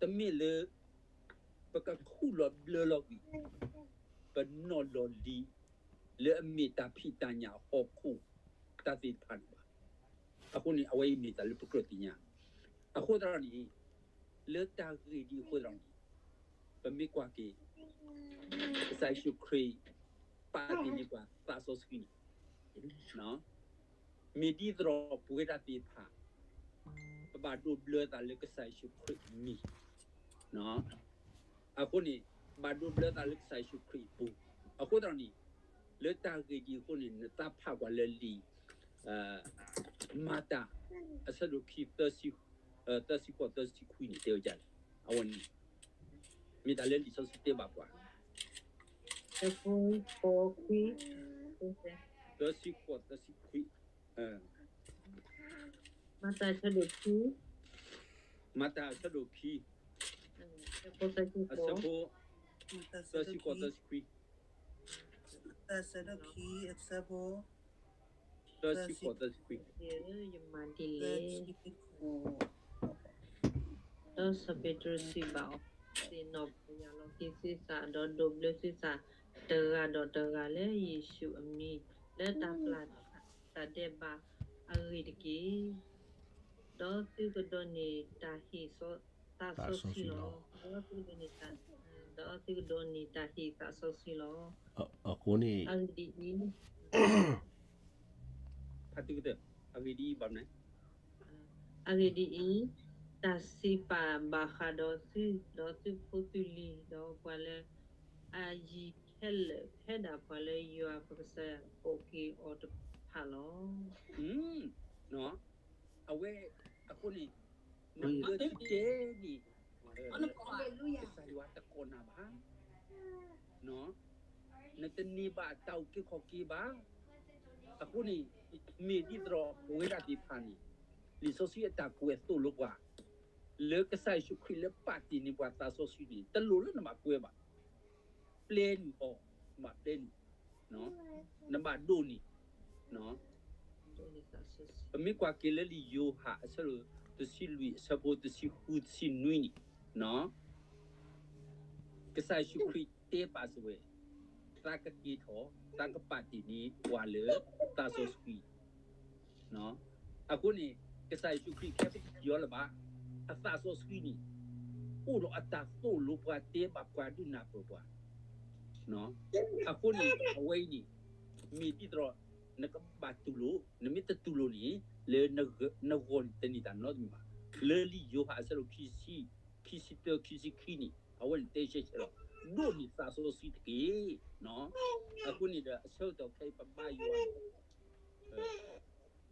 တမ့ၢ်လၢ ပကခူၣ်လီၤဘျၢလီၤကွံာ် ပနီၣ်လီၤလံၤ လၢအမ့ၢ်တၢ်ဖံးတၢ်ညၣ်အဟီၣ်ခိၣ်တၢ်သ့ၣ်တဖၣ်န့ၣ်ဘၣ်. အဃိန့ၣ် အဝဲအံၤမ့ၢ်တၢ်လၢပကြၢးသ့ၣ်ညါ, အဃိသတးန့ၣ် လၢတၢ်ဂ့ၢ်ဒ်အဃိသတးန့ၣ် ပမ့ၢ်ကွၢ်က့ၤ ကစၢ်ယ့ၣ်ၡူးခရံာ် ပာ်တ့ၢ်န့ၢ်ပှၤသးစီဆှံန့ၣ် မ့ၢ်ဒ်သိးဒီးပဝဲဒၣ်သ့ၣ်တဖၣ် ပဘၣ်ဒိးဘျၢသးလၢကစၢ်ယ့ၣ်ၡူးခရံာ်အမံၤ, အဃိန့ၣ် ဘၣ်ဒိးဘျၢသးလၢကစၢ်ယ့ၣ်ၡူးခရံာ်အပူၤ, အဃိသတးန့ၣ် လၢတၢ်ဂ့ၢ်ဒ်အဃိန့ၣ် နသးဖးကွၢ်လၢလံာ် မၤတၢ် အဆၢဒိၣ်ခံ သၢဆံဃိး သၢဆံခွံန့ၣ် တဲဝဲဒ်လဲၣ်, အဝဲန့ၣ် မ့ၢ်တၢ်လၢလံာ်စီဆှံတဲဘၣ်ပှၤ သၢဆံဃိး သၢဆံခွံ, မၤတၢ်အဆၢဒိၣ်ခံ, မၤတၢ်အဆၢဒိၣ်ခံ, အဆၢဖိ သၢဆံဃိး သၢဆံခွံ, မၤတၢ်အဆၢဒိၣ်ခံ အဆၢဖိ သၢဆံဃိး သၢဆံခွံ, ယမၤဒ်လဲၣ် ဒီးစီၤပ့းတရူးစံးဘၣ်အီၤ, သ့ၣ်နီၣ်ပီၢ်ယၢ်လီၤက့ၤသုသး ဒီးဒိးဘျၢသုသးတဂၤဒီးတဂၤလၢယ့ၣ်ၡူးအမံၤ လၢတၢ်ပျၢ်တၢ်ဒဲးဘးအဂ့ၢ်တက့ၢ်. ဒီးသုကဒိးန့ၢ်တၢ်ဟ့ၣ်သးစီဆှံလီၤ. ဒီးသုကဒိးန့ၢ်တၢ်ဟ့ၣ်သးစီဆှံလီၤ. အဃိန့ၣ် အဂ့ၢ်ဒ်အံၤ ဖးသုကတၢၢ်, အဂ့ၢ်ဒ်အံၤ ဘၣ်မနုၤ အဂ့ၢ်ဒ်အံၤ, တၢ်စံးပာ်ဘၣ်ဃးဒီးသု, ဒီးသုဖိသုလံၤ, ဒီးပှၤလၢ အယံၤခဲလၢာ်ဖဲဒၣ်ပှၤလၢယွၤပကစၢ်ကိးက့ၤအီၤတဖၣ်လီၤ. အဝဲအဃိန့ၣ် နဘျၢထံတဲန့ၣ် ကစၢ်ယွၤတကိးနၤဘၣ်. နတန့ၢ်ဘၣ်တၢ်အုၣ်က့ၤခီၣ်က့ၤဘၣ်. အဃိန့ၣ် မ့ၢ်ဒ်သိးပဝဲဒၣ်သ့ၣ်တဖၣ်န့ၣ် လံာ်စီဆှံအတၢ်ကွဲးသိၣ်လိပှၤ လၢကစၢ်ယ့ၣ်ၡူးခရံာ်လၢပာ်တ့ၢ်န့ၢ်ပှၤသးစီဆှံန့ၣ် တလိၣ်လၢနဘၣ်ကွဲဘၣ်. ပျဲနုာ်အီၤ, နဘၣ်ပျဲနုာ်, နဘၣ်ဒိးန့ၢ် ပမ့ၢ်ကွၢ်က့ၤလၢလံာ်ယိၤဟၣ်အဆၢဒိၣ်တဆံလွံၢ်အဆၢဖိတဆံဃုတဆံနွံန့ၣ် ကစၢ်ယ့ၣ်ၡူးခရံာ်တဲပာ်စ့ၢ်ဝဲ, သးကက့ၤထီၣ်, သးကပာ်တ့ၢ်န့ၢ်ပှၤလၢသးစီဆှံ အဃိန့ၣ် ကစၢ်ယ့ၣ်ၡူးခရံာ်ခဲပတထံၣ်အီၤလၢၤဘၣ်, အသးစီဆှံန့ၣ် အိၣ်ဒီးအတၢ်သိၣ်လိပှၤတဲဘၣ်ပှၤဒုးနၢ်ပၢၢ်ပှၤ အဃိန့ၣ် အဝဲအံၤန့ၣ် မ့ၢ်ဒ်သိး နကဘၣ်တူၢ်လိာ်, နမ့ၢ်တတူၢ်လိာ်န့ၣ် လၢနဂီၢ်န့ၣ်တန့ၢ်တၢ်နီတမံၤဘၣ်. လၢလံာ်ယိၤဟၣ်အဆၢဒိၣ်ခံဆံ, ခံဆံတၢ ခံဆံခံန့ၣ် အဝဲန့ၣ်တဲဆဲးဆဲးလီၤ, ဒိးန့ၢ်သးစီဆှံတက့ၢ်. အဃိန့ၣ်ဒီး အဆၢကတီၢ်ခဲအံၤ ပဘါယွၤန့ၣ်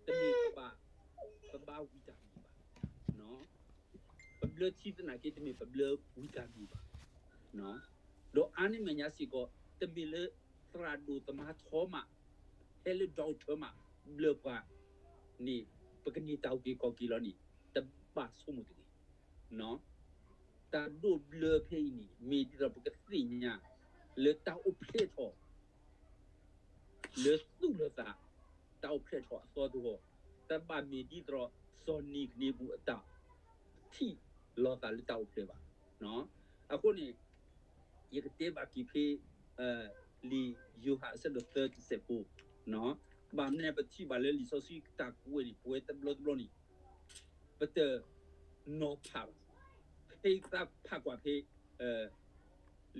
တမ့ၢ်ပဘါ, ပဘါဝံတၢ်မံၤဘၣ်. ပဘျၢထံသနာ်က့ တမ့ၢ်ပဘျၢဝံတၢ်မံၤဘၣ်. ဒီးအါန့ၢ်မဲာ်ညါစ့ၢ်ကီး တမ့ၢ်လၢသရၣ်ဒိၣ်သမါထီမး, ဟဲလၢ doctor မး ဘျၢပှၤန့ၣ် ပကန့ၢ်တၢ်အုၣ်က့ၤခီၣ်က့ၤလီၤန့ၣ် တဘၣ်ဆိကမိၣ်တဂ့ၤ. တၢ်ဒိးဘျၢဖဲအံၤန့ၣ် မ့ၢ်ဒ်သိးပကသ့ၣ်ညါ လၢတၢ်အိၣ်ဖျဲၣ်ထီၣ် လၢသူၣ်လၢသး တၢ်အိၣ်ဖျဲၣ်ထီၣ်အသီတဂီၢ်, တဘၣ်မ့ၢ်ဒ်သိး စီၤနံၤကဒ့မူးအတၢ်ထံၣ်လီၤသးလၢတၢ်အိၣ်ဖျဲၣ်ဘၣ်. အဃိန့ၣ် ယကတဲဘၣ်က့ၤဖဲ လံာ်ယိၤဟၣ်အဆၢဒိၣ်သၢတစဲးဖိ, ဘၣ်မနုၤပထံၣ်ဘၣ်လၢလံာ်စီဆှံတၢ်ကွဲးန့ၣ် ပဝဲတဘျီတဘျီန့ၣ် ပတနီၤဖးဘၣ်. ဖဲသးဖးကွၢ်ဖဲ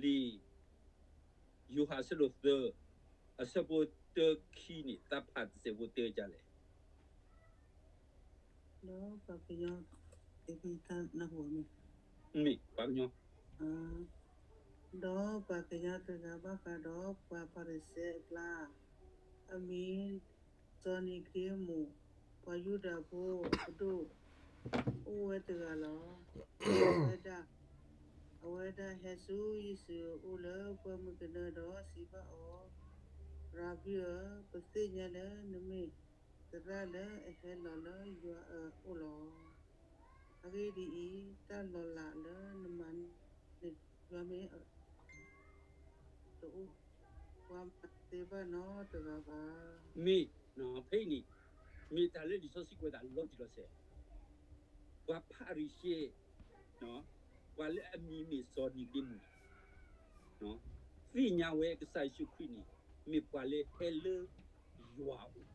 လံာ် ယိၤဟၣ်အဆၢဒိၣ်သၢ အဆၢဖိတၢခံန့ၣ် သးဖးတစဲးဖိတဲဒ်လဲၣ်. ဒီးပှၤကညီ, မ့ၢ်ပှၤကညီ, ဒီးပှၤကညီတဂၤဘၣ်ဃးဒီးပှၤဖၤရံၤၡဲအကျါ, အမံၤ စီၤနံၤကဒ့မူး, ပှၤယူဒၤဖိအဒိၣ် အိၣ်ဝဲတဂၤလီၤ. အဝဲဒၣ်, အဝဲဒၣ်ဟဲဆူယ့ၣ်ၡူးအအိၣ်လၢပှၢ်မုၢ်ကနၢဒီးစံးဘၣ်အီၤ, ရၤဘံဧၢ, ပသ့ၣ်ညါလၢနမ့ၢ်သရၣ်လၢအဟဲလီၤလၢယွၤအအိၣ်လီၤ. အဂ့ၢ်ဒ်အံၤ, တၢ်လီၤလးလၢနမၤန့ၢ်ယွၤမ့ၢ် တအိၣ်, ပှၤမၤတသ့ဘၣ်နီတဂၤဘၣ်. မ့ၢ်, ဖဲအံၤန့ၣ် မ့ၢ်တၢ်လၢလံာ်စီဆှံကွဲးတၢ်လီၤတံၢ်လီၤဆဲး, ပှၤဖၤရံၤၡဲ, ပှၤလၢအမံၤမ့ၢ်စီၤနံၤကဒ့မူးန့ၣ် သ့ၣ်ညါဝဲကစၢ်ယ့ၣ်ၡူးခရံာ်န့ၣ် မ့ၢ်ပှၤလၢဟဲလၢယွၤအအိၣ်,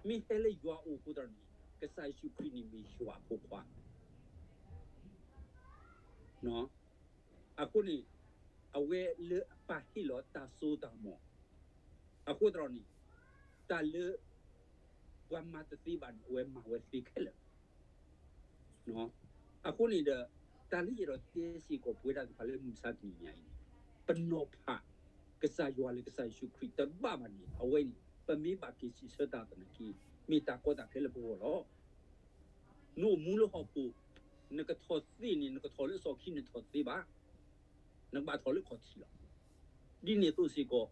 မ့ၢ်ဟဲလၢယွၤအအိၣ်အဃိသတးန့ၣ် ကစၢ်ယ့ၣ်ၡူးခရံာ်န့ၣ်မ့ၢ်ယွၤအဖိခွါ အဃိန့ၣ် အဝဲလၢအပာ်ဟ့ၣ်လီၤတၢ်စိတၢ်ကမီၤ အဃိသတးန့ၣ် တၢ်လၢ ပှၤမၤတသ့ဘၣ်န့ၣ် အဝဲမၤဝဲသ့ခဲလၢာ်. အဃိန့ၣ်ဒီး တၢ်လၢယအဲၣ်ဒိးတဲစ့ၢ်ကီးပဝဲဒၣ်တဖၣ်လၢမုၢ်မဆါတနံၤညါအံၤန့ၣ် ပနီၤဖး ကစၢ်ယွၤလၢကစၢ်ယ့ၣ်ၡူးခရံာ်တဘၣ်ဘၣ်န့ၣ် အဝဲအံၤန့ၣ် ပမ့ၢ်ဘၣ်က့ၤစံးဆၢတၢ်သနာ်က့ မ့ၢ်တၢ်ကီတၢ်ခဲလၢပဂီၢ်လီၤ. နအိၣ်မူလၢဟီၣ်ခိၣ် နကထီၣ်သ့န့ၣ် နကထီၣ်လၢအစီၣ်ခံ နထီၣ်တသ့ဘၣ်. နကဘၣ်ထီၣ်လၢခီၣ်ထံးလီၤ. ဒ်န့ၣ်အသိးစ့ၢ်ကီး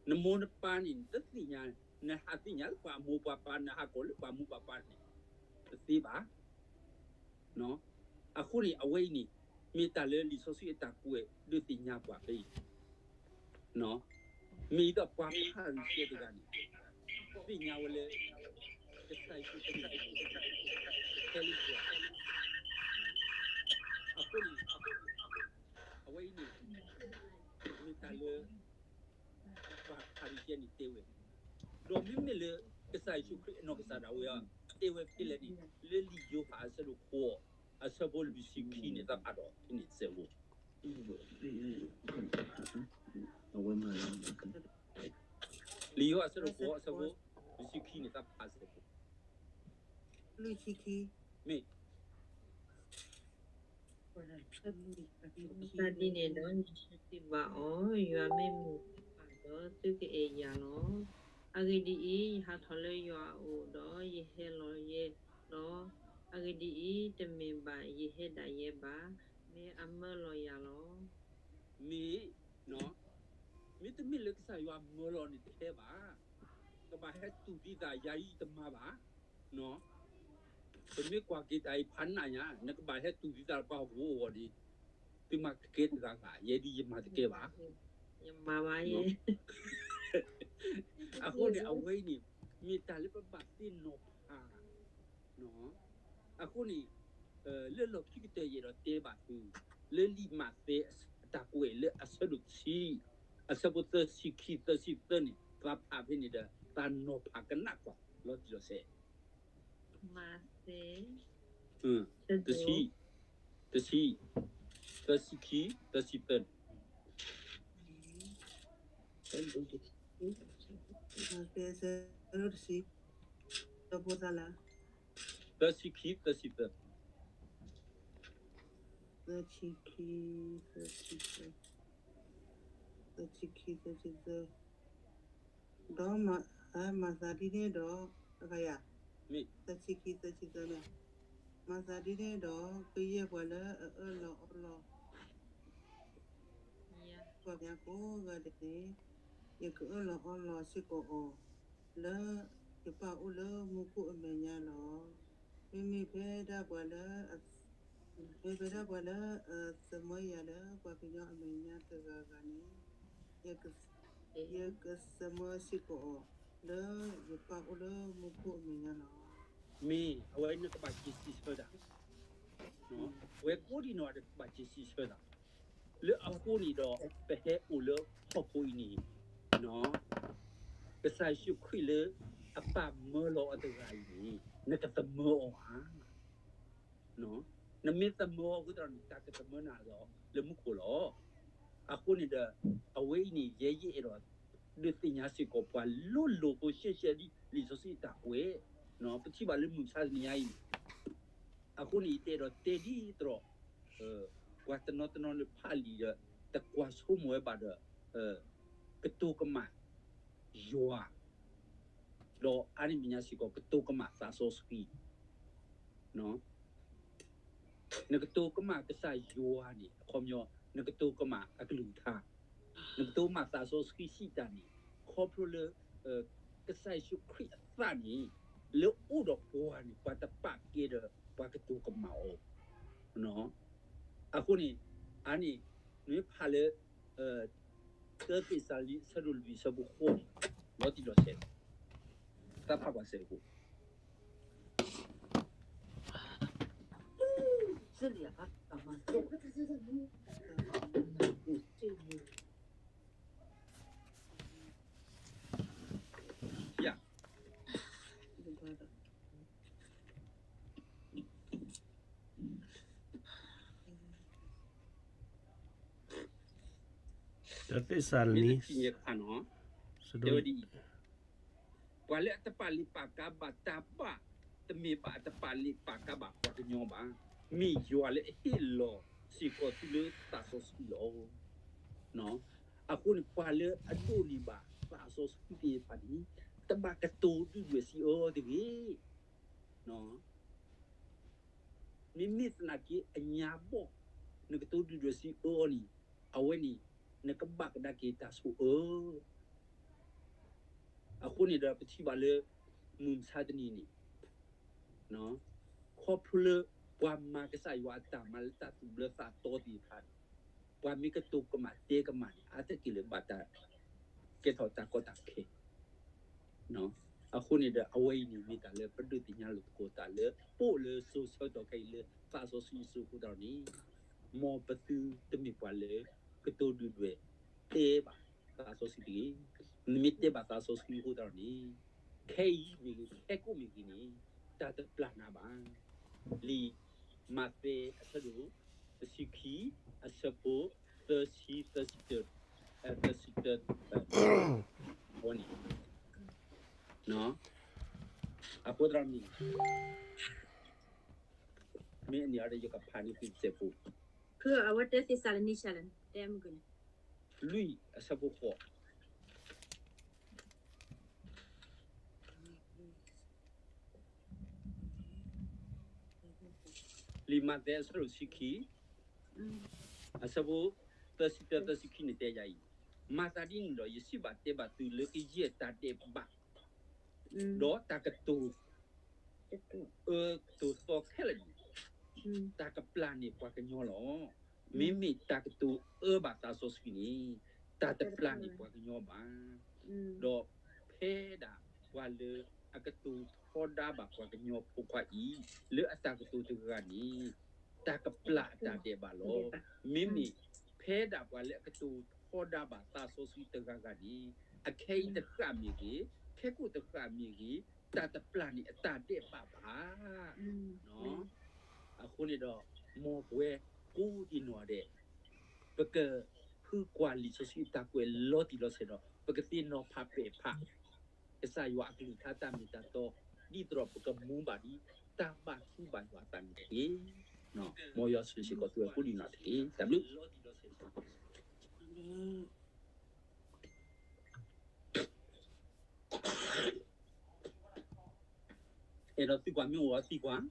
နမိၢ်နပၢ်န့ၣ် နတသ့ၣ်ညါ, နဟးသ့ၣ်ညါလၢပှၤမိၢ်ပှၤပၢ်, နဟးကိးလၢပှၤမိၢ်ပှၤပၢ်န့ၣ် တသ့ဘၣ်. အဃိန့ၣ် အဝဲအံၤန့ၣ် မ့ၢ်တၢ်လၢလံာ်စီဆှံအတၢ်ကွဲးဒုးသ့ၣ်ညါပှၤဖဲအံၤ မ့ၢ်အံၤဒီးပှၤဖၤရံၤၡဲတဂၤန့ၣ် သ့ၣ်ညါဝဲလၢ ကစၢ်ယ့ၣ်ၡူးခရံာ်န့ၣ် ကဟဲလၢယွၤ အဃိန့ၣ် အဝဲအံၤန့ၣ် မ့ၢ်တၢ်လၢ ပှၤဖၤရံၤၡဲန့ၣ်တဲဝဲ, ဒီးမ့မ့ၢ်လၢ ကစၢ်ယ့ၣ်ၡူးခရံာ်အနီၢ်ကစၢ်ဒၣ်ဝဲအံၤ တဲဝဲဖဲလဲၣ်န့ၣ် လၢလံာ်ယိၤဟၣ်အဆၢဒိၣ်ဃိး အဆၢဖိလွံၢ်ဆံခံန့ၣ် သးဖးဒီးဖဲန့ၣ်စဲးဖိ လံာ်ယိၤဟၣ်အဆၢဒိၣ်ဃိး အဆၢဖိလွံၢ်ဆံခံန့ၣ် သးဖးစဲးဖိ လွံၢ်ဆံခံ မ့ၢ် တၢ်ဒ်န့ၣ်ဒီး ယ့ၣ်ၡူးစံးဘၣ်အီၤ, ယွၤမ့ၢ်မ့ၢ်တၢ်ပာ်ဒီး သုကအဲၣ်ယၤလီၤ. အဂ့ၢ်ဒ်အံၤ, ယဟးထီၣ်လၢယွၤအအိၣ်ဒီး ယဟဲလီၤယဲလီၤ. အဂ့ၢ်ဒ်အံၤ, တမ့ၢ်ဘၣ်ယဟဲဒၣ်ယဲဘၣ်, မ့ၢ်အမၢလီၤယၤလီၤ. မ့ၢ် မ့တမ့ၢ်လၢကစၢ်ယွၤမၢလီၤန့ၣ်တဟဲဘၣ်. ကဘၣ်ဟဲတူၢ်သံသး ယၤအံၤတမၤဘၣ်. ပမ့ၢ်ကွၢ်က့ၤတၢ်အံၤဖးနးညါ နကဘၣ်ဟဲတူၢ်သံသးပှၤဟီၣ်ခိၣ်အဂီၢ်န့ၣ် သုမၤကကဲတဂၤဂၤ ယဲဒ်ယမၤတကဲဘၣ်. ယမၤဘၣ်ယဲ. အဃိန့ၣ် အဝဲအံၤန့ၣ် မ့ၢ်တၢ်လၢပဘၣ်သ့ၣ်နီၣ်ဖး အဃိန့ၣ် လၢလီၢ်ခံကတၢၢ်ယအဲၣ်ဒိးတဲဘၣ်သု လၢလံာ်မးသဲအတၢ်ကွဲးလၢအဆၢဒိၣ်တဆံ အဆၢဖိသၢဆံခံ သၢဆံသၢန့ၣ် သးဖးဖဲန့ၣ်ဒီး သးနီၤဖးကနၣ်ကွၢ်လီၤတံၢ်လီၤဆဲး မးသဲ တဆံ တဆံ သၢဆံခံ သၢဆံသၢန့ၣ် မးသဲ အဆၢဒိၣ်တဆံ အဆၢဖိသၢလၢ သၢဆံခံ သၢဆံသၢ သၢဆံခံ သၢဆံသၢ သၢဆံခံ သၢဆံသၢ ဒီးမၤသးဒ်န့ၣ်ဒီး အခါယၤ သၢဆံခံ သၢဆံသၢန့ၣ် မၤသးဒ်န့ၣ်ဒီး ကယဲၢ်ပှၤလၢအအၢၣ်လီၤအီလီၤ ပှၤကိးဂၤဒဲးန့ၣ် ယကအၢၣ်လီၤအီလီၤစ့ၢ်ကီးအီၤ လၢယပၢ်အိၣ်လၢမူခိၣ်အမဲာ်ညါလီၤ. မ့မ့ၢ်ဖဲဒၣ်ပှၤလၢ မ့ၢ်ဖဲဒၣ်ပှၤလၢအသမၢယၤလၢပှၤကညီအမဲာ်ညါတဂၤဂၤန့ၣ် ယက ယကသမၢစ့ၢ်ကီးအီၤ လၢယပၢ်အိၣ်လၢမူခိၣ်အမဲာ်ညါလီၤ. မ့ၢ်အဝဲနကဘၣ်က့ၤစံးဆၢတၢ် ဝဲကိးဒံနီၢ်ဂၤဒဲးကဘၣ်က့ၤစံးဆၢတၢ် လၢအဃိန့ၣ်ဒီး ပဟဲအိၣ်လၢဟီၣ်ခိၣ်အံၤန့ၣ် ကစၢ်ယ့ၣ်ၡူးခရံာ်လၢအပၢ်မၢလီၤအီၤတဂၤအံၤန့ၣ် နကသမၢအီၤဧါ. နမ့ၢ်သမၢအီၤအဃိသတးန့ၣ် တၢ်ကသမၢနၤလီၤလၢမူခိၣ်လီၤ. အဃိန့ၣ်ဒီး အဝဲအံၤန့ၣ် ယဲယအဲၣ်ဒိး ဒုးသ့ၣ်ညါစ့ၢ်ကီးပှၤလိၤလိၤဖိရှဲရှဲဒ်လံာ်စီဆှံအတၢ်ကွဲး, ပထံၣ်ဘၣ်လၢမုၢ်မဆါတနံၤညါအံၤန့ၣ် အဃိန့ၣ် ယတအဲၣ်ဒိးတဲဒ်သိးဒီး ပှၤတနီၤတနီၤလၢဖးလံာ်ဒီး တကွၢ်ဆိကမိၣ်ဝဲဘၣ်ဒီး ကတိၤကမၣ်ယွၤ ဒီးအါန့ၢ်မဲာ်ညါစ့ၢ်ကီး ကတိၤကမၣ်သးစီဆှံ နကတိၤကမၣ်ကစၢ်ယွၤန့ၣ် အခီပညီ နကတိၤကမၣ်အကလုၢ်ကထါ, နကတိၤကမၣ်သးစီဆှံစံးတၢ်န့ၣ် ခီဖျိလၢ ကစၢ်ယ့ၣ်ၡူးခရံာ်အသးန့ၣ် လၢအိၣ်ဒီးပှၤန့ၣ် ပှၤတပာ်ကဲဒီးပှၤကတိၤကမၣ်အီၤ. အဃိန့ၣ် အါန့ၢ် နမ့ၢ်ဖးလၢ တၢ သ့းစၤလနံ အဆၢဒိၣ်လွံၢ် အဆၢဖိဃိးန့ၣ် လီၤတံၢ်လီၤဆဲး တၢ်ဖးကွၢ်စဲးဖိ တၢသ့းစၤလနံ တဲဝဲဒ်အံၤ, ပှၤလၢအတပာ်လ့ၤပာ်ကါဘၣ်တၢ်ဘၣ်, တမ့ၢ်ဘၣ်အတပာ်လ့ၤပာ်ကါဘၣ်ပှၤကညီဘၣ်. မ့ၢ်ယွၤလၢအဟ့ၣ်လီၤစ့ၢ်ကီးသုလၢသးစီဆှံလီၤ. အဃိန့ၣ် ပှၤလၢအဒိးန့ၢ်ဘၣ်သးစီဆှံသ့ၣ်တဖၣ်န့ၣ် တဘၣ်ကတိၤဒုၣ်ဒွဲၣ်စံးအၢအီၤတဂ့ၤ. မ့မ့ၢ်သနာ်က့အညါဘီၣ် နကတိၤဒုၣ်ဒွဲၣ်စံးအၢအီၤန့ၣ်, အဝဲန့ၣ် နကဘၣ်ကဒါက့ၤတၢ်ဆိၣ်အၢ. အဃိန့ၣ်ဒီးပထံၣ်ဘၣ်လၢ မုၢ်မဆါတနံၤန့ၣ် ခီဖျိလၢပှၤမၤကစၢ်ယွၤအတၢ်မၤလၢတၢ်သူၣ်ဘျၢသးတီသ့ၣ်တဖၣ်န့ၣ်, ပှၤမ့ၢ်ကတိၤကမၣ်တဲကမၣ်န့ၣ် အါတက့ၢ်လၢဘၣ်တၢ်ကဲထီၣ်တၢ်ကီတၢ်ခဲ အဃိန့ၣ်ဒီး အဝဲအံၤန့ၣ် မ့ၢ်တၢ်လၢပဒုးသ့ၣ်ညါလိာ်သကိးတၢ်လၢ ပအိၣ်လၢစိၤဆၢကတီၢ်ခဲအံၤလၢသးစီဆှံအစိၤအဃိသတးန့ၣ်, မ်ပသုတမ့ၢ်ပှၤလၢ ကတိၤဒုၣ်ဒွဲၣ်တဲဘၣ်သးစီဆှံတဂ့ၤ. နမ့ၢ်တဲဘၣ်သးစီဆှံအဃိသတးန့ၣ်, ခဲအံၤမ့ၢ်ဂ့ၤ ခဲကိးမ့ၢ်ဂ့ၤန့ၣ် တၢ်တပျၢ်နၤဘၣ်. လံာ်မးသဲအဆၢဒိၣ် တဆံခံ အဆၢဖိ သၢဆံ သၢဆံတၢ, သၢဆံတၢ, အဝဲန့ၣ် အဃိသတးန့ၣ် မ့ၢ်အန့ၣ်အီၤဒီးယကဖးန့ၢ်သုတစဲးဖိ, အဝဲတဲသ့းစၤလနံ လွံၢ်အဆၢဖိဃိး, လံာ်မးသဲအဆၢဒိၣ်တဆံခံ အဆၢဖိ သၢဆံတၢ သၢဆံခံန့ၣ်တဲယၤအံၤ, မၤသးဒ်န့ၣ်ဒီး ယစံးဘၣ်တဲဘၣ်သုလၢကယဲၢ်တၢ်ဒဲးဘး ဒီးတၢ်ကတိၤ အၢကတိၤသီခဲလၢာ်န့ၣ် တၢ်ကပျၢ်န့ၢ်ပှၤကညီလီၤ. မ့မ့ၢ်တၢ်ကတိၤအၢဘၣ်သးစီဆှံန့ၣ် တၢ်တပျၢ်န့ၢ်ပှၤကညီဘၣ်. ဒီးဖဲဒၣ်ပှၤလၢအကတိၤထီဒါဘၣ်ပှၤကညီဖိခွါအံၤ လၢအတၢ်ကတိၤတဂၤန့ၣ် တၢ်ကပျၢ်အတၢ်ဒဲးဘးလီၤ. မ့မ့ၢ်ဖဲဒၣ်ပှၤလၢအကတိၤထီဒါဘၣ်သးစီဆှံတဂၤဂၤန့ၣ် အခဲအံၤတဃၣ်မ့ၢ်ဂ့ၤ, ခဲကိာ်တဃၣ်မ့ၢ်ဂ့ၤ, တၢ်တပျၢ်န့ၢ်အတၢ်ဒဲးဘးဘၣ်. အဃိန့ၣ်ဒီး မ်ပဝဲကိးဒံနီၢ်ဒဲး ပကဖုကွၢ်လံာ်စီဆှံအတၢ်ကွဲးလီၤတံၢ်လီၤဆဲးဒီး ပကသ့ၣ်နီၣ်ဖးပဲာ်ဖး ကစၢ်ယွၤအကလုၢ်ကထါတၢ်မ့ၢ်တၢ်တီ ဒ်သိးဒီးပကမူဘၣ်ဒ်တၢ်ဘၣ်ထူဘၣ်ယွၤအသးန့ၣ်တက့ၢ်. မ်ယွၤဆိၣ်ဂ့ၤစ့ၢ်ကီးသုဝဲကိးဒံနီၢ်ဒဲးတက့ၢ်. တၢ်ဘျုး အဲၣ်ဒိးသံကွၢ်မ့ၢ်အိၣ်အီၤသံကွၢ်,